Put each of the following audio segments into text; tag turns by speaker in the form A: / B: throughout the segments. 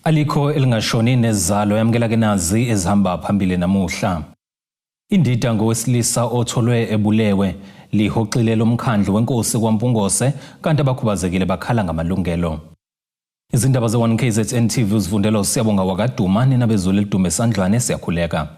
A: Alikho elingashoni nezalo yamukela ke nazi ezihamba phambili namuhla. Indida ngowesilisa otholwe ebulewe lihoxile lomkhandlu wenkosi kwaMpungose kanti abakhubazekile bakhala ngamalungelo. Izindaba ze-1 KZN TV uzifundela uSiyabonga wakaduma nina bezulu elidume esandlwane siyakhuleka.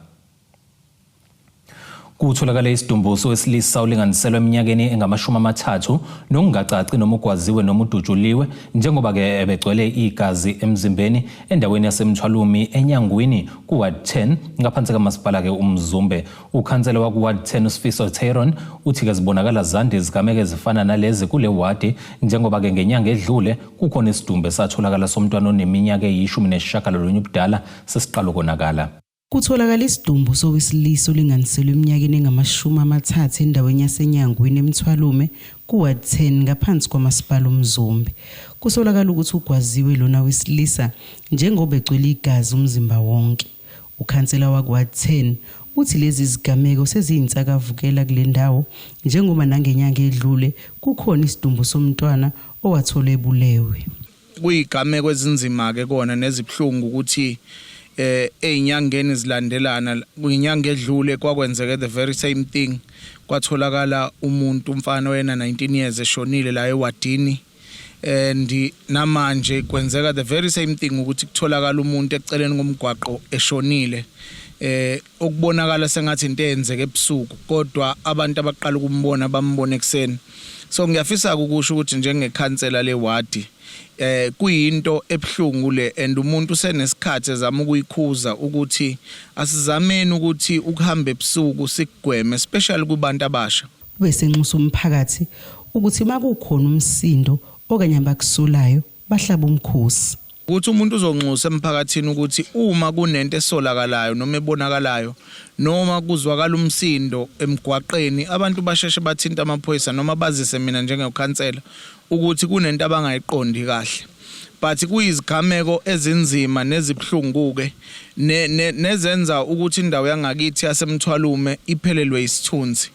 A: Kutholakale isidumbu sowesilisa olinganiselwa eminyakeni engamashumi 30 nokungacaci noma ugwaziwe noma udutshuliwe njengoba-ke ebegcwele igazi emzimbeni endaweni yaseMthwalume eNyangwini ku-ward 10 ngaphansi kamasipala-ke uMzumbe. Ukhansela waku-ward 10 uSifiso Theron uthi-ke zibonakala zande izigameko ezifana nalezi kule wadi njengoba-ke ngenyanga edlule kukhona isidumbu esatholakala somntwana oneminyaka eyi-19 ubudala sesiqala ukonakala.
B: Kutholakala isidumbu sowesilisa olinganiselwe eminyakeni engamashumi 30 endaweni yaseNyangwini eMthwalume ku-ward 10 ngaphansi kwamasipala uMzumbe. Kusolakala ukuthi ugwaziwe lona wesilisa njengoba egcwele igazi umzimba wonke. Ukhansela waku-ward 10 uthi lezi zigameko seziyinsakavukela kule ndawo njengoba nangenyanga edlule kukhona isidumbu somntwana owatholwa ebulewe.
C: Kuyigameko ezinzima ke kona nezibuhlungu ukuthi ezinyangeni zilandelana, kwinyanga edlule kwakwenzeke the very same thing, kwatholakala umuntu, umfana oyena 19 years, eshonile la ewadini, and namanje kwenzeka the very same thing ukuthi kutholakala umuntu eceleni komgwaqo eshonile, okubonakala sengathi into eyenzeke ebusuku, kodwa abantu abaqala ukumbona bambona ekseni. So ngiyafisa ukusho ukuthi njengekhansela lewadi kuyinto ebhlungu le, and umuntu usenesikhathi ezama ukuyikhuza ukuthi asizameni ukuthi ukuhamba ebusuku sikugweme, especially kubantu abasha.
B: Bese nxusa umphakathi ukuthi makukhona umsindo okanye abakusolayo bahlaba umkhosi.
C: Ukuthi umuntu uzonxusa emphakathini ukuthi uma kunento esolakalayo noma ebonakalayo noma kuzwakala umsindo emgwaqeni, abantu basheshe bathinta amaphoyisa noma bazise mina njengekhansela ukuthi kunento abangayiqondi kahle. But kuyizigameko ezinzima nezibhlungu-ke nezenza ukuthi indawo yangakithi yaseMthwalume iphelelwe isithunzi,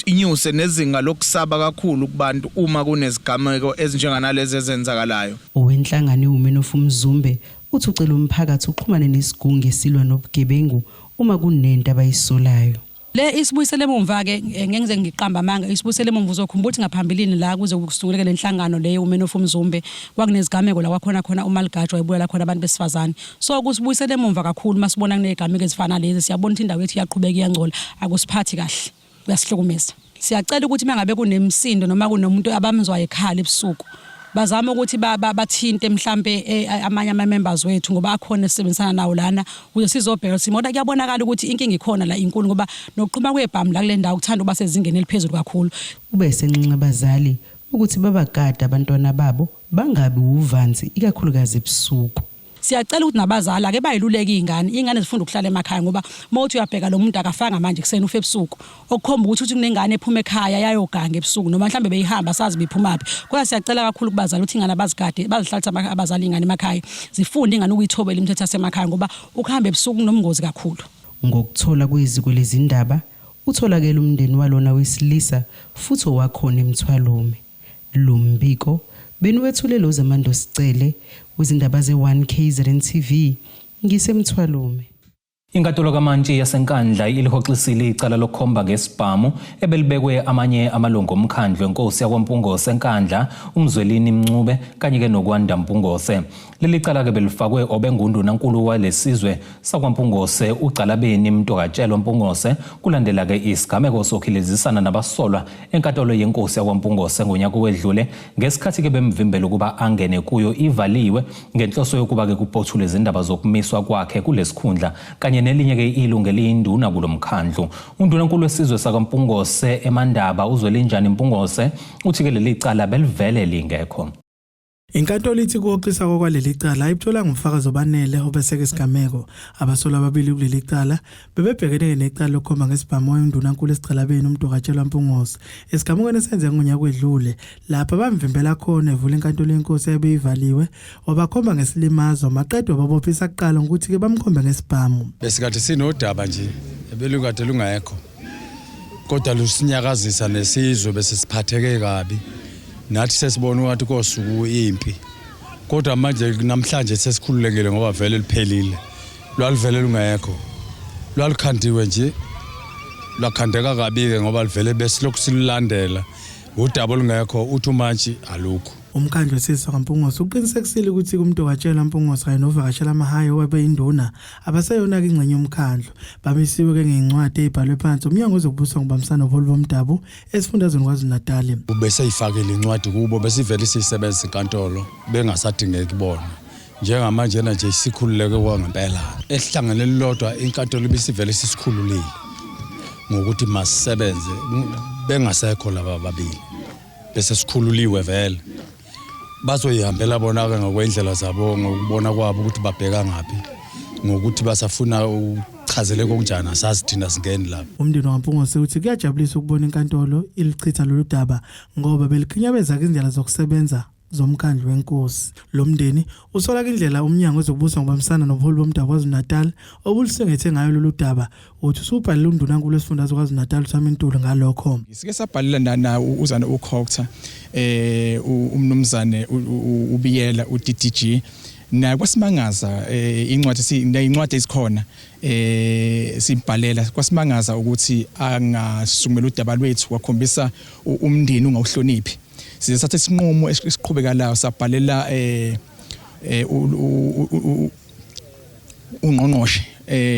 C: inyuse nezinga lokusaba kakhulu kubantu uma kunezigameko ezinjenganalezi ezenzakalayo.
B: Owenhlangano iWomen of Umzumbe uthi ucela umphakathi uxhumane nesigungu esilwa nobugebengu uma kunento abayisolayo.
D: Le isibuyisele emumva ke, ngeke ngize ngiqamba amanga, isibuyisele emumva. Uzokhumbula ukuthi ngaphambilini la kuze kusunguleke le nhlangano le Women of Umzumbe kwakunezigameko la kwakhona khona uMaligaji wayebulala khona abantu besifazane. So kusibuyisele emumva kakhulu masibona kunezigameko ezifana lezi. Siyabona ukuthi indawo yethu iyaqhubeka iyangcola, akusiphathi kahle, kuyasihlukumeza. Siyacela ukuthi mangabe kunemsindo noma kunomuntu abamzwayo ekhala ebusuku, bazame ukuthi bathinte mhlambe amanye ama-members wethu ngoba akhona esisebenzisana nawo lana ukuze sizobheka ukuthi ngoba kuyabonakala ukuthi inkinga ikhona la inkulu, ngoba nokuqhuma kwebhamu la kule ndawo kuthanda ukuba sezingeni eliphezulu kakhulu.
B: Ube esenxenxa abazali ukuthi babagade abantwana babo bangabi uvanzi, ikakhulukazi ebusuku.
D: Siyacela ukuthi nabazali ake bayiluleke iy'ngane, iy'ngane zifunda ukuhlala emakhaya, ngoba uma uthi uyabheka lo muntu akafanga manje kuseni, ufe ebusuku, okukhomba ukuthi kunengane ephuma ekhaya yayoganga ebusuku noma mhlawumbe beyihamba sazi bephumaphi. Kodwa siyacela kakhulu kubazali ukuthi ingane abazigade, bazihlalise abazali iy'ngane emakhaya, zifunde ingane ukuyithobela imithetho yasemakhaya, ngoba ukuhamba ebusuku kunomngozi kakhulu.
B: Ngokuthola kweziko lezindaba, utholakele umndeni walona wesilisa futhi owakhona eMthwalume. Lo mbiko beniwethule lo Zamando Sicele wezindaba ze-1 KZN TV ngiseMthwalume.
A: Inkantolo kaMantshi yaseNkandla ilihoxisile icala lokukhomba ngesibhamu ebelibekwe amanye amalungu omkhandlu enkosi yakwaMpungose eNkandla, uMzwelini Mncube kanye-ke noKwanda Mpungose. Leli cala-ke belifakwe obengundunankulu walesizwe sakwaMpungose uGcalabeni Mntokatshelwa Mpungose kulandela-ke isigameko sokhilizisana nabasolwa enkantolo yenkosi yakwaMpungose ngonyaka owedlule ngesikhathi-ke bemvimbela ukuba angene kuyo ivaliwe ngenhloso yokuba-ke kupothule izindaba zokumiswa kwakhe kulesikhundla kanye nelinye-ke ilungu eliyinduna kulo mkhandlu. Undunankulu wesizwe sakwaMpungose eMandaba uZwelinjani Mpungose uthi-ke leli cala belivele lingekho.
E: Inkantolo ithi kuhoxisa kwaleli cala ayibutholanga ubufakazi obanele obeseka isigameko. Abasolwa ababili kuleli cala bebebhekene necala lokukhomba ngesibhamu undunankulu esigcalabeni uMntokatshelwa Mpungose esigamekweni esenzeka ngonyaka wedlule lapha bamvimbela khona evula inkantolo yenkosi ebeyivaliwe, wabakhomba ngesilimazo maqedwe babophisa kuqala ngokuthi-ke bamkhombe ngesibhamu.
F: Besikade sinodaba nje ebelukade lungekho, kodwa lusinyakazisa nesizwe, bese siphatheke kabi nathi, sesibona ukuthi kosuku impi. Kodwa manje namhlanje sesikhululekile ngoba vele liphelile. Lwaluvele lungekho. Lwalukhandiwe nje. Lwakhandeka kabi-ke ngoba livele besilokhu silulandela. Udaba olungekho uthi umantshi alukho.
E: Umkhandlu wesizwe sakwaMpungose uqinisekisile ukuthi kuMntokatshelwa Mpungose kanye novakashela amahayi owabe induna abaseyona-ke ingxenye yomkhandlu. Bamisiwe-ke ngencwadi eyibhalwe phansi umnyango wezokubusa ngokubambisana nobuholi bomdabu esifundazweni KwaZulu-Natali.
F: Ubeseyifakile incwadi kubo besivele siyisebenza inkantolo bengasadingeki bona. Njengamanjena nje sikhululeke kwangempela. Esihlangene lilodwa inkantolo ibisivele sisikhululile ngokuthi masisebenze bengasekho laba babili. Bese sikhululiwe vele. Bazoyihambela bona-ke ngokwendlela zabo ngokubona kwabo ukuthi babheka ngaphi ngokuthi basafuna ukuchazeleka okunjani asazi thina singeni lapho.
E: Umndeni wakwaMpungose uthi kuyajabulisa ukubona inkantolo ilichitha lolu daba ngoba belikhinyabeza izindlela zokusebenza zomkhandlu wenkosi. Lo mndeni usola indlela umnyango wezokubusa ngokubambisana nobuholi bomdabu KwaZulu-Natal obulusingethe ngayo lolu daba uthi usubhalele undunankulu wesifundazwe KwaZulu-Natal uThami Ntuli ngalokho.
G: Sike sabhalela na uzana uCocta umnumzane uBiyela uDDG naye kwasimangaza incwadi incwadi ezikhona sibhalela kwasimangaza ukuthi angasukumela udaba lwethu wakhombisa umndeni ungawuhloniphi. Size sathatha isinqumo esiqhubekalayo sabhalela ungqongqoshe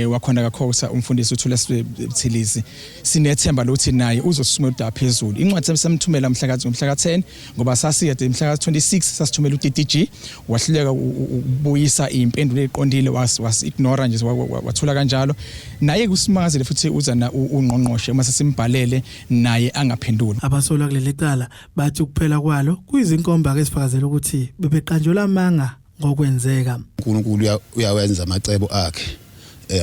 G: wakhona kaKhosa umfundisi uThula Buthelezi. Sinethemba lokuthi naye uzosumela udaba phezulu. Incwadi samthumela mhla ka-10 ngoba sasiyede mhla ka-26 sasithumela uDDG wahluleka ukubuyisa impendulo eqondile was ignore nje wathula kanjalo. Naye kusimangazile futhi uza na ungqongqoshe uma sesimbhalele naye angaphenduli.
E: Abasolwa kuleli cala bathi ukuphela kwalo kuyizinkomba ke esifakazela ukuthi bebeqanjelwa amanga ngokwenzeka.
H: uNkulunkulu uyawenza amacebo akhe.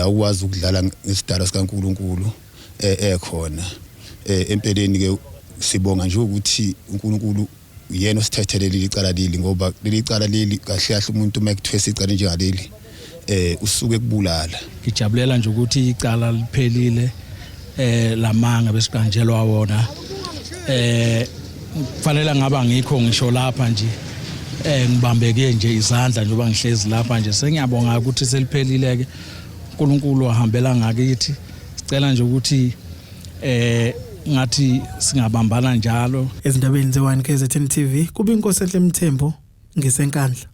H: Awukwazi ukudlala ngesidalo sikaNkulunkulu ekhona. Empeleni ke sibonga nje ukuthi uNkulunkulu uyena osithethelele icala leli ngoba leli cala leli kahle kahle umuntu uma ekuthwesa icala njengaleli usuke kubulala.
I: Ngijabulela nje ukuthi icala liphelile lamanga besiqanjelwa wona. Kufanele ngaba ngikho ngisho lapha nje ngibambeke nje izandla njengoba ngihlezi lapha nje sengiyabonga ukuthi seliphelile ke uNkulunkulu wahambela ngakithi. Sicela nje ukuthi ngathi singabambana njalo.
E: Ezindabeni ze-1 KZN TV kuba inkosi enhle Mthembu ngiseNkandla.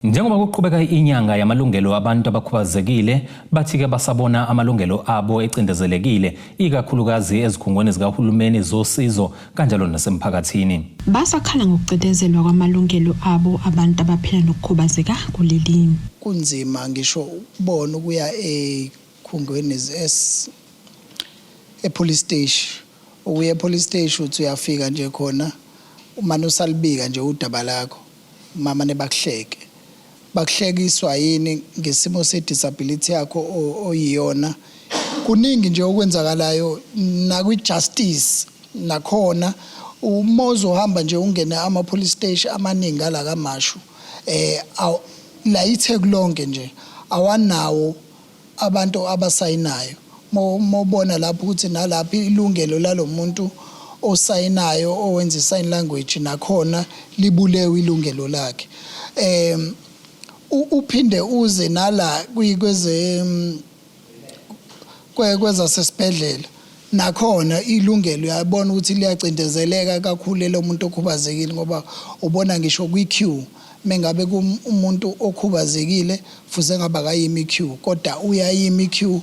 A: Njengoba kuqhubeka inyanga yamalungelo abantu abakhubazekile bathi ke basabona amalungelo abo ecindezelekile ikakhulukazi ezikhungweni zikahulumeni zosizo kanjalo nasemphakathini.
J: Basakhala ngokucindezelwa kwamalungelo abo abantu abaphila nokukhubazeka kuleli.
K: Kunzima ngisho ukubona ukuya ekhungweni e-police station. Ukuya e-police station uthi uyafika nje khona umane usalibika nje udaba lakho. Mama nebakuhleke. Bakuhlekiswa yini ngesimo se-disability yakho oyiyona. Kuningi nje okwenzakalayo nakwi-justice nakhona uma uzohamba nje ungene ama-police station amaningi ala kaMashu la iTheku lonke nje awanawo abantu abasayinayo. Mobona lapho ukuthi nalapho ilungelo lalomuntu osayinayo owenza sign language nakhona libulewe ilungelo lakhe. Uphinde uze nala kweze kwezasesibhedlela nakhona ilungelo uyabona ukuthi liyacindezeleka kakhulu lo muntu okhubazekile ngoba ubona ngisho kwi-queue mengabe umuntu okhubazekile fuze ngaba kayimi queue kodwa uyayimi queue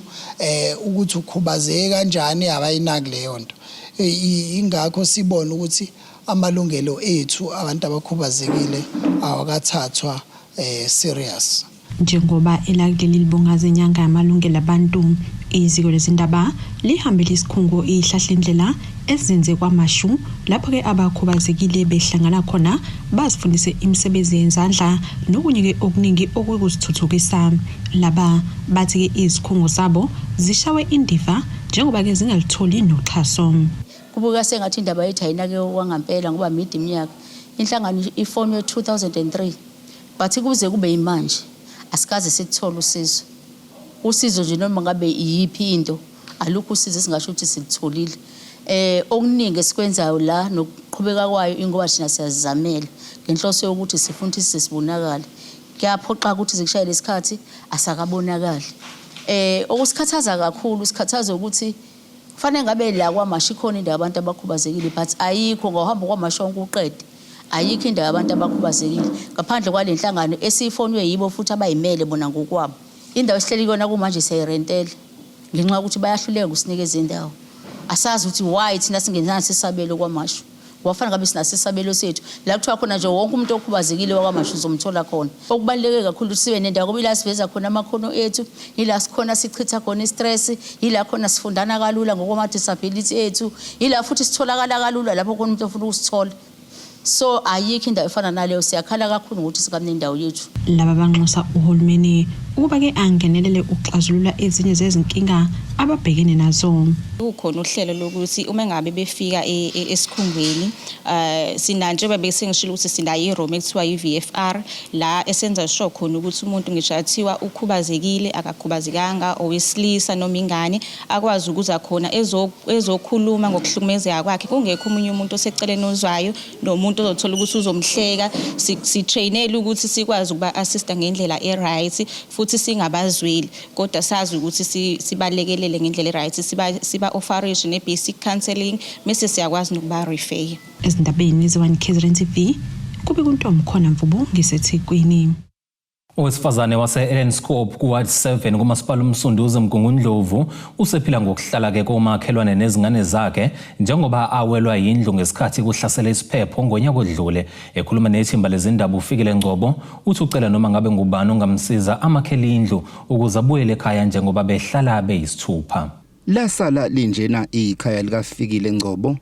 K: ukuthi ukhubazeke kanjani abayinaki leyo nto. Ingakho sibona ukuthi amalungelo ethu abantu abakhubazekile awakathathwa serious.
J: Njengoba elakuleli libungaza inyanga yamalungelo abantu, iziko lezindaba lihambele isikhungo iHlahlendlela ezinze kwaMashu lapho-ke abakhubazekile behlangana khona bazifundise imisebenzi yezandla nokunye-ke okuningi okuyikuzithuthukisa. Laba bathi-ke izikhungo zabo zishawe indiva njengoba-ke zingalutholi noxhaso.
L: Kubuka sengathi indaba yethu ayinake okwangampela ngoba mide iminyaka. Inhlangano ifonywe 2003 but kuze kube yimanje asikaze sikuthole usizo. Usizo nje noma ngabe iyiphi into alukho usizo esingasho ukuthi silitholile. Okuningi esikwenzayo la nokuqhubeka kwayo ingoba thina siyazizamela. Ngenhloso yokuthi sifuna ukuthi sisibonakale. Kuyaphoqa ukuthi zikushayele isikhathi asakabonakali. Okusikhathaza kakhulu, sikhathaza ukuthi kufanele ngabe la KwaMashu ikhona indawo abantu abakhubazekile, but ayikho. Ngohamba KwaMashu wonke uqede, ayikho indawo abantu abakhubazekile ngaphandle kwale nhlangano esiyifonwe yibo futhi abayimele bona ngokwabo. Indawo esihleli kuyona kumanje siyayirentela ngenxa yokuthi bayahluleka ukusinikeza indawo. Asazi ukuthi why thina singenaso isabelo KwaMashu. Wafana ngabe sinaso isabelo sethu la kuthiwa khona nje wonke umuntu okhubazekile wakwaMashu uzomthola khona. Okubaluleke kakhulu ukuthi sibe nendawo ngoba ila siveza khona amakhono ethu, ila sikhona sichitha khona i-stress, ila khona sifundana kalula ngokwama-disability ethu, ila futhi sitholakala kalula lapho khona umuntu ofuna ukusithola. So ayikho indawo efana naleyo, siyakhala kakhulu ngokuthi singabi nendawo yethu.
J: Laba banxusa uhulumeni ukuba-ke angenelele ukuxazulula ezinye zezinkinga ababhekene nazo.
M: Kukhona uhlelo lokuthi uma ngabe befika esikhungweni, sina njengoba besengishilo ukuthi sinayo i-room ekuthiwa i-VFR la esenza sure khona ukuthi umuntu ngisho athiwa ukhubazekile, akakhubazekanga, owesilisa noma ingane, akwazi ukuza khona ezokhuluma ngokuhlukumezeka kwakhe kungekho omunye umuntu oseceleni ozwayo nomuntu ozothola ukuthi uzomhleka. Si-trainele ukuthi sikwazi ukuba-assista ngendlela e-right futhi singabazweli, kodwa sazi ukuthi sibalekelele ngendlela e-right, siba-offerishe ne-basic counselling, bese siyakwazi nokuba-refer.
J: Ezindabeni ze-1 KZN TV, kube kuntomkhona Mvubu ngiseThekwini.
A: Owesifazane wase-Elandskop ku-Ward 7 kumasipala uMsunduzi Mgungundlovu usephila ngokuhlala-ke komakhelwane nezingane zakhe njengoba awelwa yindlu ngesikhathi kuhlasela isiphepho ngonyaka odlule. Ekhuluma nethimba lezindaba uFikile Ngcobo uthi ucela noma ngabe ngubani ongamsiza amakhele indlu ukuze abuyele ekhaya njengoba behlala beyisithupha.
N: Lasala linjena ikhaya likaFikile Ngcobo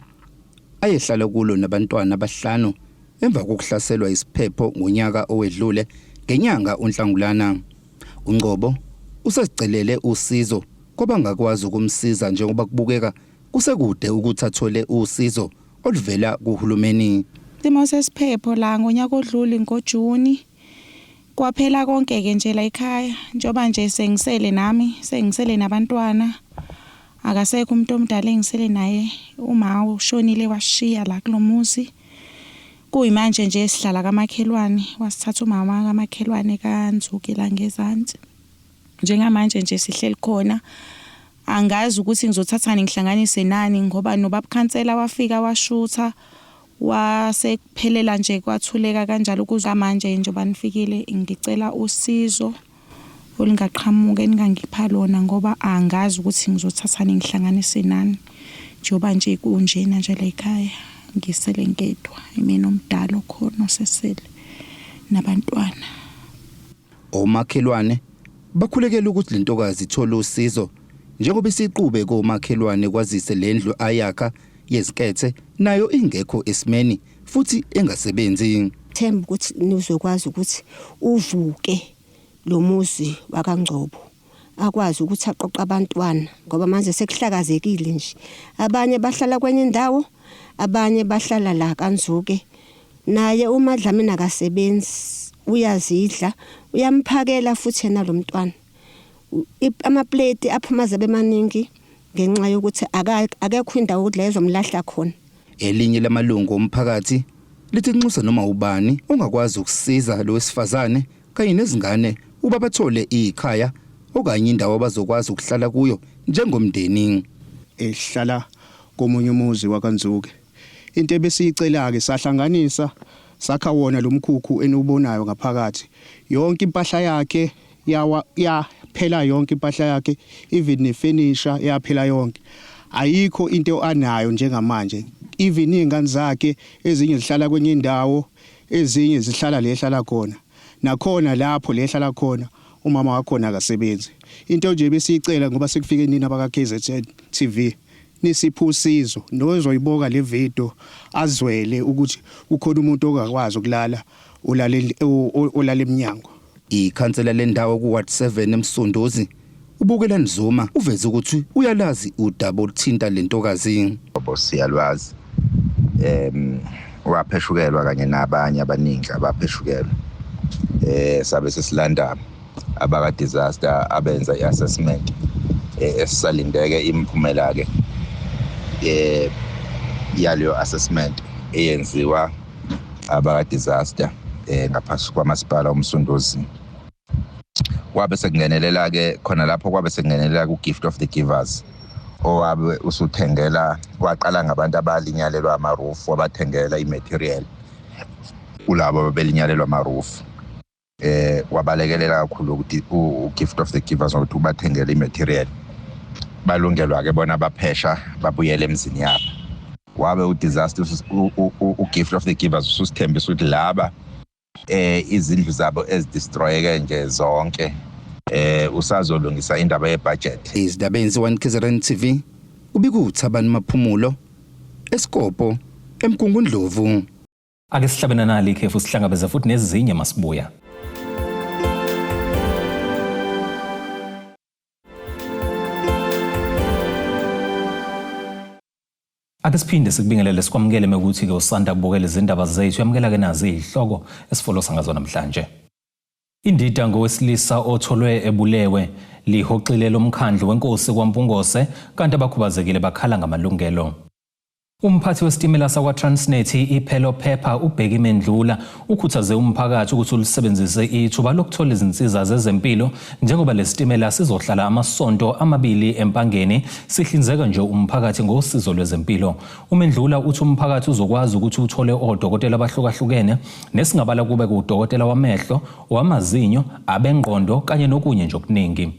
N: ayehlala kulo nabantwana abahlanu emva kokuhlaselwa isiphepho ngonyaka owedlule ngenyanga uNhlangulana. UNgcobo usezicelele usizo kwabangakwazi ukumsiza njengoba kubukeka kusekude ukuthi athole usizo oluvela kuhulumeni.
O: Isimo sesiphepho la ngonyaka odlule ngoJuni kwaphela konke-ke nje la ekhaya, njengoba nje sengisele nami, sengisele nabantwana, akasekho umuntu omdala engisele naye, uma ushonile washiya la kulo muzi. Kuyimanje nje sihlala kamakhelwane, wasithatha umama kamakhelwane kaNzuki la ngezansi. Njengamanje nje sihleli khona, angazi ukuthi ngizothathani ngihlanganise nani ngoba nobaba khansela wafika washutha wasekuphelela nje kwathuleka kanjalo kuze manje njengoba nifikile. Ngicela usizo olungaqhamuka eningangipha lona ngoba angazi ukuthi ngizothathani ngihlanganise nani njengoba nje kunjena nje la ekhaya, ngisele ngedwa, imina omdala okhona osesele nabantwana.
N: Omakhelwane bakhulekela ukuthi lentokazi ithole usizo njengoba isiqube komakhelwane kwazise lendlu ayakha yezinkethe nayo ingekho esimeni futhi engasebenzi.
P: Themba ukuthi nizokwazi ukuthi uvuke lo muzi wakaNgcobo, akwazi ukuthi aqoqe abantwana ngoba manje sekuhlakazekile nje. Abanye bahlala kwenye indawo, abanye bahlala la kaNzuke. Naye uMadlamini akasebenzi, uyazidla, uyamphakela futhi yena lo mntwana. Amapleti aphuma zabe maningi ngenxa yokuthi akekho indawo ukuthi la ezomlahla khona.
N: Elinye lamalungu omphakathi lithi nxusa noma ubani ongakwazi ukusiza lo wesifazane kanye nezingane ukuba bathole ikhaya okanye indawo abazokwazi ukuhlala kuyo njengomndeni.
Q: Ehlala komunye umuzi wakaNzuke. Into ebesiyicela-ke, sahlanganisa sakha wona lo mkhukhu eniwubonayo ngaphakathi. Yonke impahla yakhe yawa, yaphela yonke impahla yakhe, even nefenisha yaphela yonke. Ayikho into anayo njengamanje. Even iy'ngane zakhe ezinye zihlala kwenye indawo, ezinye zihlala le ehlala khona. Nakhona lapho le ehlala khona umama wakhona akasebenzi. Into nje besiyicela ngoba sekufike nina abaka-KZN TV, nisiphe usizo, nozoyibuka le video azwele ukuthi kukhona umuntu ongakwazi ukulala olala eminyango.
N: Ikhansela lendawo ku-Ward 7 eMsunduzi uBukelani Zuma uveze ukuthi uyalazi udaba oluthinta lentokazi.
R: Siyalwazi, wapheshukelwa kanye nabanye abaningi abapheshukelwa. Sabe sesilanda abaka disaster abenza i-assessment, esisalindeke imiphumela ke yaleyo assessment eyenziwa Abaka disaster eh ngaphasi kwamasipala uMsunduzi. Kwabe sekungenelela ke khona lapho, kwabe sekungenelela ku Gift of the Givers owabe usuthengela, waqala ngabantu abalinyalelwa ama-roof, wabathengela i-material kulabo ababelinyalelwa ama-roof. Wabalekelela kakhulu ukuthi u-Gift of the Givers ngokuthi ubathengele i-material, balungelwa ke bona, baphesha babuyele emzini yabo. Wabe u-disaster u-Gift of the Givers ususithembisa ukuthi laba izindlu zabo ezidestroyeke nje zonke usazolungisa indaba yebudget.
N: Izindaba ze-1 KZN TV, ubika uThabani Maphumulo eSikopo eMgungundlovu.
A: Ake sihlabene nali ikhefu, sihlangabeze futhi nezinye masibuya. Ake siphinde sikubingelele, sikwamukele mekuthi-ke usanda kubukela izindaba zethu. Yamukela-ke nazi izihloko esifolosa ngazo namhlanje. Indida ngowesilisa otholwe ebulewe, lihoxile lomkhandlu wenkosi kwaMpungose, kanti abakhubazekile bakhala ngamalungelo. Umphathi wesitimela sakwa-Transnet iPhelo-Phepha uBheki Mendlula ukhuthaze umphakathi ukuthi ulisebenzise ithuba lokuthola izinsiza zezempilo njengoba lesitimela sizohlala amasonto amabili eMpangeni sihlinzeka nje umphakathi ngosizo lwezempilo. UMendlula uthi umphakathi uzokwazi ukuthi uthole odokotela abahlukahlukene nesingabala kube kudokotela wamehlo, owamazinyo, abengqondo kanye nokunye nje okuningi.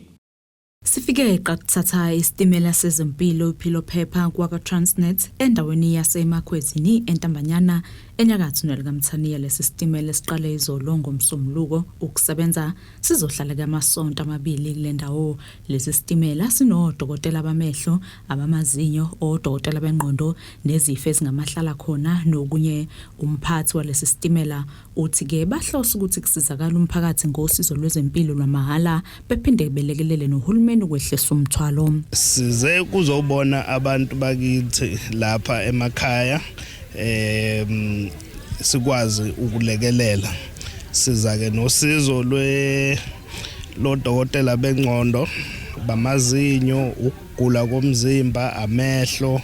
S: Sifike qathatha isitimela sezempilo iPhilophepha kwakwa-Transnet endaweni yaseMakhwezini eNtambanyana enyakatho nelikaMthaniya. Lesi sitimela esiqale izolo ngoMsombuluko ukusebenza sizohlala kamasonto amabili kule ndawo. Lesi sitimela sinodokotela bamehlo, abamazinyo, odokotela bengqondo nezifo ezingamahlala khona nokunye. Umphathi walesi sitimela uthi-ke bahlose ukuthi kusizakala umphakathi ngosizo lwezempilo lwamahhala bephinde belekelele nohulumeni ukwehlisa umthwalo.
T: Size kuzobona abantu bakithi lapha emakhaya, sikwazi ukulekelela. Siza ke nosizo lwe lodokotela bengqondo, bamazinyo, ukugula komzimba, amehlo,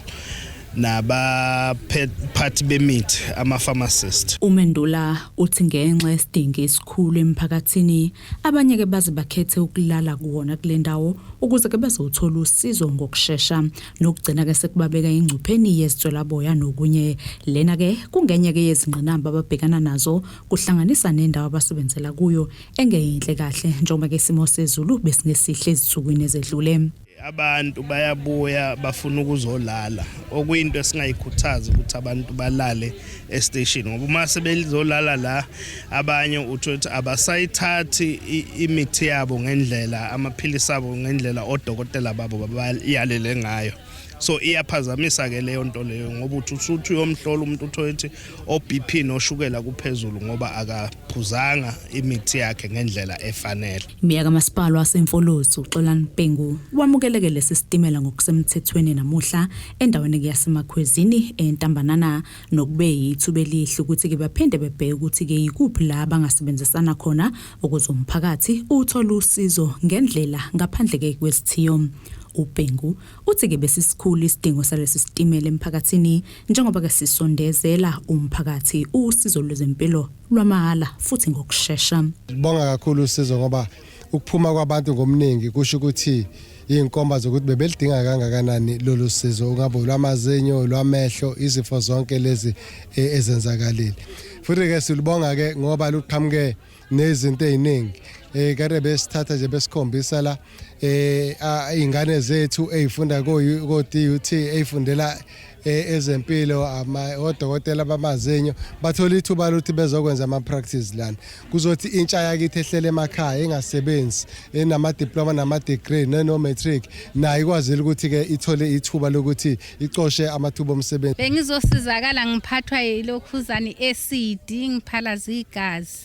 T: nabaphathi bemithi, ama-pharmacist.
S: UMendula uthi ngenxa yesidingo esikhulu emphakathini, abanye ke baze bakhethe ukulala kuwona kule ndawo ukuze ke bezothola usizo ngokushesha, nokugcina ke sekubabeka engcupheni yezitswelaboya nokunye. Lena ke kungenye ke yezingqinamba ababhekana nazo, kuhlanganisa nendawo abasebenzela kuyo engeyinhle kahle, njengoba ke isimo sezulu besingesihle ezinsukwini ezedlule.
T: Abantu bayabuya bafuna ukuzolala, okuyinto esingayikhuthazi ukuthi abantu balale estation, ngoba uma sebezolala la abanye uthola ukuthi abasayithathi imithi yabo ngendlela, amaphilisi abo ngendlela odokotela babo babayalele ngayo. So iyaphazamisa ke leyo nto leyo, ngoba uthi usuthi uyomhlola umuntu uthole ukuthi o-BP noshukela kuphezulu ngoba akaphuzanga imithi yakhe ngendlela efanele.
S: Meya kamasipala waseMfolozi uXolani Bhengu wamukeleke lesi sitimela ngokusemthethweni namuhla endaweni yaseMakhwezini eNtambanana, nokube yithuba elihle ukuthi-ke baphinde bebheke ukuthi-ke yikuphi la bangasebenzisana khona ukuze umphakathi uthole usizo ngendlela ngaphandle-ke kwesithiyo. UBhengu uthi-ke besisikhulu isidingo salesi sitimela emphakathini njengoba-ke sisondezela umphakathi usizo lwezempilo lwamahhala futhi ngokushesha.
U: Sibonga kakhulu usizo, ngoba ukuphuma kwabantu ngomningi kusho ukuthi iy'nkomba zokuthi bebelidinga kangakanani lolu sizo, ungabe olwamazinyo, lwamehlo, izifo zonke lezi ezenzakalile. Futhi-ke silubonga-ke ngoba luqhamuke nezinto ey'ningi kade besithatha nje besikhombisa la iy'ngane zethu ey'funda ko-DUT, ey'fundela ezempilo, odokotela bamazinyo, bathola ithuba lokuthi bezokwenza ama-practice lana. Kuzothi intsha yakithi ehlele emakhaya engasebenzi, enama-diploma nama-degree neno-matric, nayo ikwazile ukuthi-ke ithole ithuba lokuthi icoshe amathuba omsebenzi.
V: Bengizosizakala, ngiphathwa yilokhuzane i-acid, ngiphalaza igazi.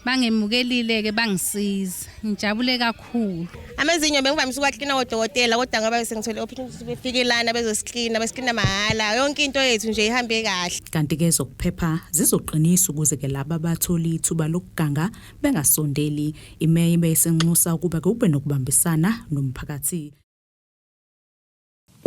V: Bangemukelile-ke, bangisiza, ngijabule kakhulu.
W: Amazinyo bengivamise ukuwaklina kodokotela, kodwa ngoba sengithole opportunity befike lana bezosiklina, besiklina mahhala, yonke into yethu nje ihambe kahle.
S: Kanti-ke ezokuphepha zizoqinisa ukuze-ke laba abathola ithuba lokuganga bengasondeli. Imeya ibe isinxusa ukuba kube nokubambisana nomphakathi.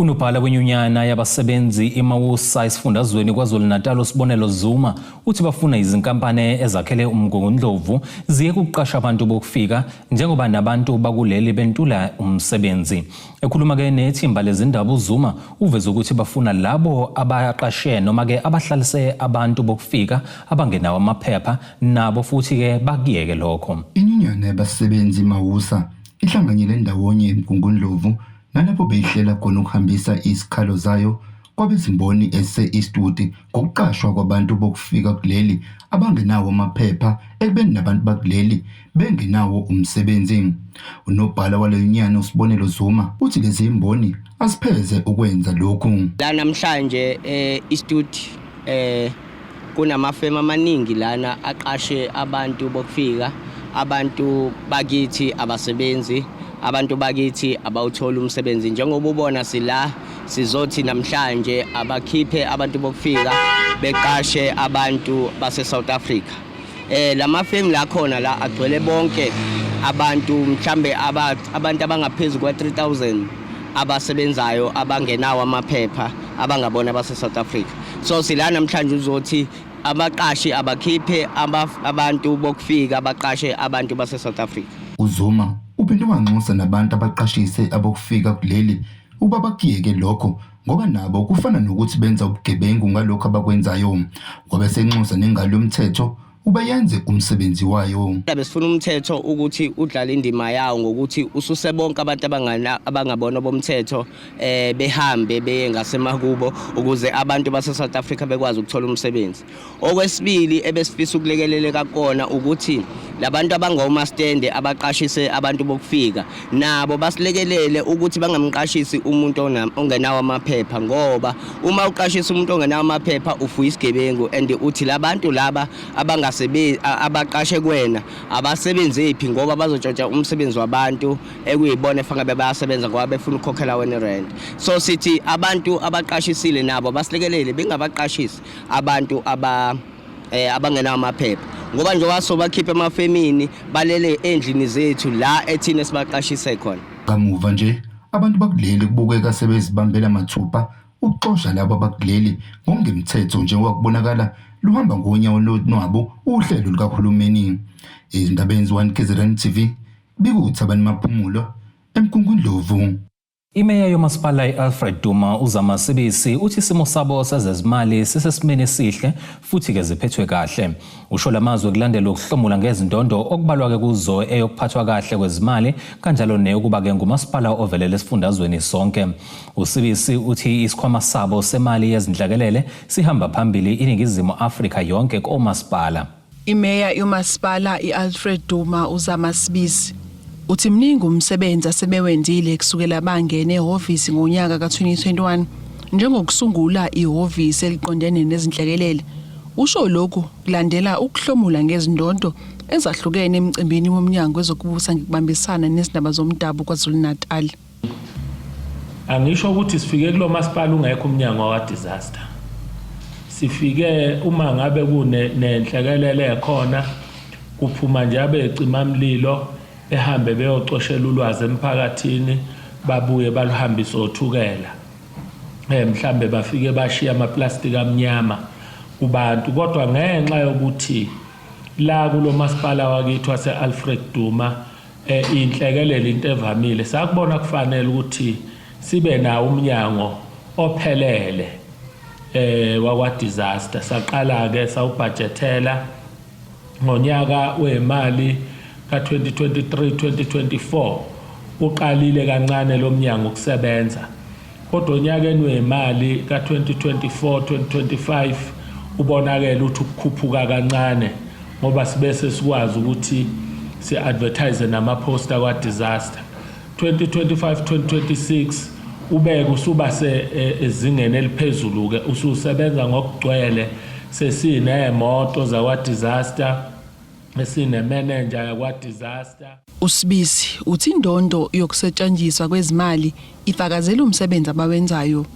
A: Unobhala wenyunyana yabasebenzi iMawusa esifundazweni KwaZulu-Natal uSibonelo Zuma uthi bafuna izinkampani ezakhele uMgungundlovu ziye kuqasha abantu bokufika njengoba nabantu bakuleli bentula umsebenzi. Ekhuluma-ke nethimba lezindaba uZuma uveze ukuthi bafuna labo abaqashe noma-ke abahlalise abantu bokufika abangenawo amaphepha nabo futhi-ke bakuyeke lokho.
N: Inyunyana yabasebenzi iMawusa ihlanganyele ndawonye eMgungundlovu nalapho beyihlela khona ukuhambisa izikhalo zayo kwabezimboni ezise-Eastwood ngokuqashwa kwabantu bokufika kuleli abangenawo amaphepha ekubeni nabantu bakuleli bengenawo umsebenzi. Unobhala wale nyunyana uSibonelo Zuma uthi lezi mboni azipheze ukwenza lokhu.
B: La namhlanje e-Eastwood kunamafemu amaningi lana aqashe abantu bokufika, abantu bakithi abasebenzi, abantu bakithi abawuthola umsebenzi. Njengoba ubona sila sizothi namhlanje abakhiphe abantu bokufika beqashe abantu base South Africa. Lamafemu la khona la agcwele bonke abantu, mhlambe abantu abangaphezulu kwa 3000 abasebenzayo abangenawo amaphepha abangabona base South Africa. So sila namhlanje uzothi abaqashi abakhiphe abantu bokufika baqashe abantu base South Africa.
N: UZuma uphinde wanxusa nabantu abaqashise abokufika kuleli ukuba bakuyeke lokho ngoba nabo kufana nokuthi benza ubugebengu ngalokho abakwenzayo. Wabe senxusa nengalo yomthetho ukuba yenze umsebenzi wayo.
B: Besifuna umthetho ukuthi udlale indima yawo ngokuthi ususe bonke abantu abangabona bomthetho behambe beye ngasemakubo ukuze abantu base South Africa bekwazi ukuthola umsebenzi. Okwesibili ebesifisa ukulekeleleka kona ukuthi labantu abangomastende abaqashise abantu bokufika nabo basilekelele ukuthi bangamqashisi umuntu ongenawo amaphepha, ngoba uma uqashisa umuntu ongenawo amaphepha ufuya isigebengu and uthi labantu laba abangasebenzi abaqashe kuwena abasebenzi phi, ngoba bazotshontsha umsebenzi wabantu ekuyibona efanele bayasebenza ngoba befuna ukukhokhela wena irent. So sithi abantu abaqashisile nabo basilekelele bengabaqashisi abantu abangenawo amaphepha, ngoba njengoba sobakhipha emafemini balele endlini zethu la ethina sibaqashise khona.
N: Kamuva nje abantu bakuleli kubukeka sebezibambela mathupha ukuxosha labo abakuleli ngokungemthetho njengoba kubonakala luhamba ngonyawo lonwabo uhlelo lukahulumeni. Izindabeni ze-1 KZN TV bikuThabani Maphumulo eMgungundlovu.
A: Imeya yomasipala i-Alfred Duma uZama Sibisi uthi isimo sabo sezezimali sisesimeni esihle futhi-ke ziphethwe kahle. Usho lamazwi kulandela ukuhlomula ngezindondo okubalwa-ke kuzo eyokuphathwa kahle kwezimali kanjalo neyokuba-ke ngumasipala ovelele esifundazweni sonke. USibisi uthi isikhwama sabo semali yezinhlekelele sihamba phambili iNingizimu Afrika yonke komasipala.
C: Imeya yomasipala i-Alfred Duma uZama Sibisi uthi mningi umsebenzi asebewenzile kusukela bangene ehhovisi ngonyaka ka-2021 njengokusungula ihhovisi eliqondene nezinhlekelele. Usho lokhu kulandela ukuhlomula ngezindondo ezahlukene emcimbini womnyango wezokubusa ngokubambisana nezindaba zomdabu KwaZulu-Natal.
D: Angisho ukuthi sifike kulo masipala ungekho umnyango wa disaster. Sifike uma ngabe kunenhlekelele ekhona kuphuma nje abecimamlilo behambe beyocoshela ulwazi emphakathini babuye baluhambise othukela. Mhlambe bafike bashiya amaplastiki amnyama kubantu, kodwa ngenxa yokuthi la kulo masipala wakithi wase Alfred Duma inhlekelele into evamile, sakubona kufanele ukuthi sibe nawo umnyango ophelele wakwa disaster. Saqala ke sawubudgetela ngonyaka wemali ka 2023-2024, uqalile kancane lo mnyango ukusebenza, kodwa onyakeni wemali ka 2024-2025 ubonakele ukuthi ukukhuphuka kancane, ngoba sibese sikwazi ukuthi si-advertise nama-poster kwa-disaster. 2025-2026 ubeke usuba ezingeni eliphezulu-ke, ususebenza ngokugcwele, sesinemoto zakwa-disaster, esinemanager yakwa-disaster.
C: USibisi uthi indondo yokusetshenziswa kwezimali ifakazela umsebenzi abawenzayo.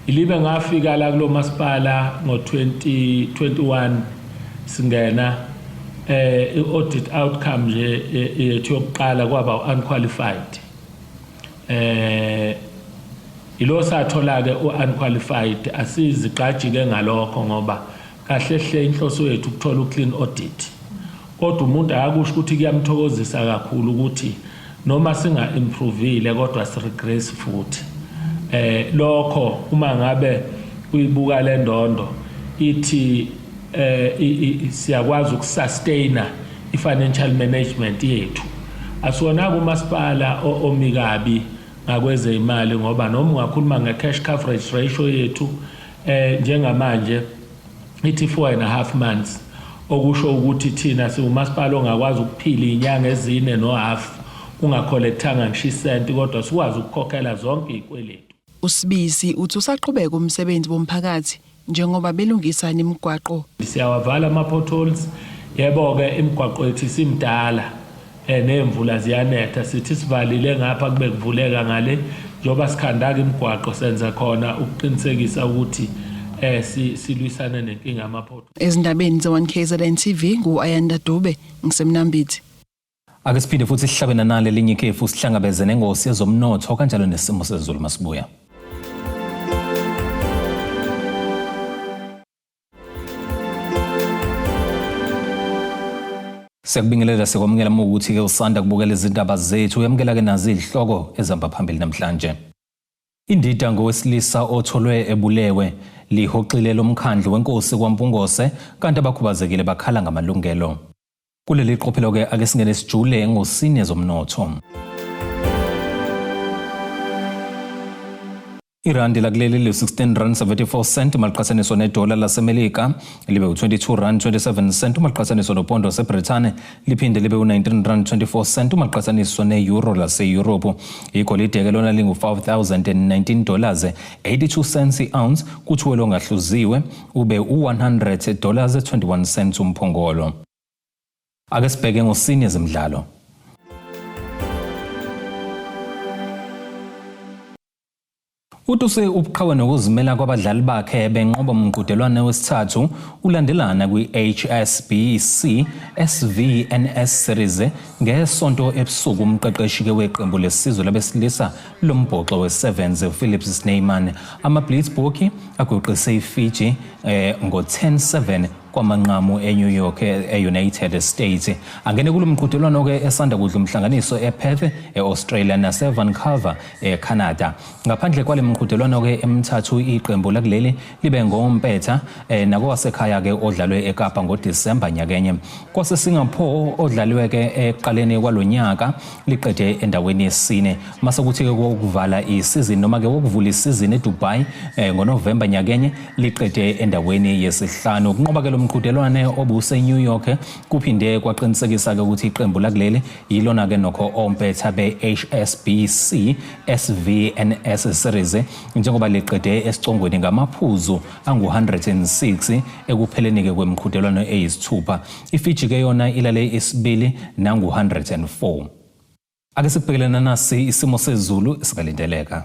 D: Ilibe ngafika la kulo masipala ngo-2021 singena i-audit outcome nje yethu yokuqala kwaba unqualified. Ilo sathola ke u-unqualified, asizigqaji ke ngalokho ngoba kahle hle inhloso yethu ukuthola u-clean audit. Kodwa umuntu akakusho ukuthi kuyamthokozisa kakhulu ukuthi noma singa-improvile kodwa siregress futhi. Lokho uma ngabe uyibuka le ndondo ithi siyakwazi ukusustaina i-financial management yethu. Asiwona umasipala omi kabi ngakwezeyimali ngoba noma ungakhuluma nge-cash coverage ratio yethu njengamanje ithi 4.5 months, okusho ukuthi thina siwumasipala ongakwazi ukuphila izinyanga ezine no-half ungakholekthanga ngisho isenti, kodwa sikwazi ukukhokhela zonke izikweletu.
C: USibisi uthi usaqhubeka umsebenzi womphakathi njengoba belungisa nemigwaqo.
D: Siyawavala ama-potholes, yebo-ke imigwaqo yethu isimdala nemvula ziyanetha, sithi sivalile ngapha kube kuvuleka ngale, njengoba sikhanda-ke imigwaqo senza khona ukuqinisekisa ukuthi silwisane nenkinga yama-potholes.
C: Ezindabeni ze-1 KZN TV ngu-Ayanda Dube ngiseMnambithi.
A: Ake siphinde futhi sihlabe nanale elinye ikhefu sihlangabeze nengosi yezomnotho kanjalo nesimo sezulu masibuya. Siyakubingelela sikwamukela uma ukuthi-ke usanda kubukela izindaba zethu, uyamukela-ke nazi izihloko ezihamba phambili namhlanje. Indida ngowesilisa otholwe ebulewe lihoxile lomkhandlu wenkosi kwaMpungose kanti abakhubazekile bakhala ngamalungelo. Kuleli qophelo-ke ake singene sijule engosini yezomnotho. Irandi lakuleli li-16 rand 74 cent uma liqhathaniswa nedola laseMelika, libe u-22 rand 27 cent uma liqhathaniswa nopondo waseBrithani, liphinde libe u-19 rand 24 cent uma liqhathaniswa ne-euro laseyurophu. Igolide-ke lona lingu-5019 dollars 82 cents i-ounce, kuthiwe longahluziwe ube u-100 dollars 21 cents umphongolo. Ake sibheke ngosini ezemidlalo. Utuse ubuqhawe nokuzimela kwabadlali bakhe benqoba umqhudelwano wesithathu ulandelana kwi-HSBC SVNS Series ngeSonto ebusuku. Umqeqeshi-ke weqembu lesizwe labesilisa lombhoxo we-Sevens uPhilip Snyman. Ama-Blitzboks aguqise iFiji ngo-10-7 kwamanqamu eNew York e-United States. Angene kulo mqhudelwano-ke esanda kudla umhlanganiso ePerth e-Australia nase-Vancouver eCanada. Ngaphandle kwale mqhudelwano-ke emithathu iqembu lakuleli libe ngompetha nakowasekhaya-ke odlalwe eKapa ngoDisemba nyakenye. KwaseSingapore odlaliwe-ke ekuqaleni kwalo nyaka liqede endaweni yesine. Mase kuthi-ke kokuvala isizini noma-ke wokuvula isizini eDubai ngoNovemba nyakenye liqede endaweni yesihlanu. Ukunqoba-ke lo mqhudelwane obuse-New York kuphinde kwaqinisekisa-ke ukuthi iqembu lakuleli yilona-ke nokho ompetha be-HSBC SVNS Series njengoba liqede esicongweni ngamaphuzu angu-106 ekupheleni-ke kwemiqhudelwano eyisithupha. IFiji-ke yona ilale isibili nangu-104. Ake sikubhekelena nasi isimo sezulu esikalindeleka.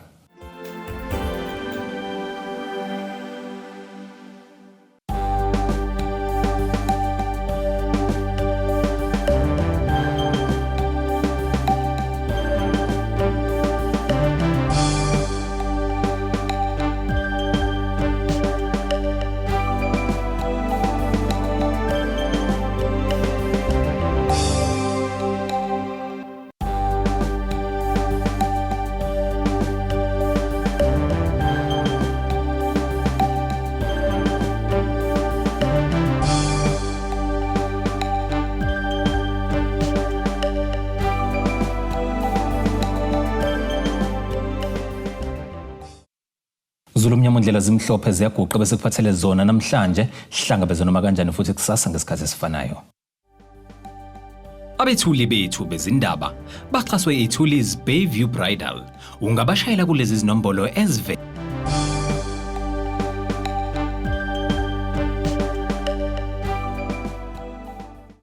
A: Zulu mnyama ndlela zimhlophe ziyaguqa bese kuphathele zona namhlanje, hlangabeze noma kanjani futhi kusasa ngesikhathi esifanayo. Abethuli bethu bezindaba baxhaswe iThuli's Bayview Bridal. Ungabashayela kulezi zinombolo ezivela.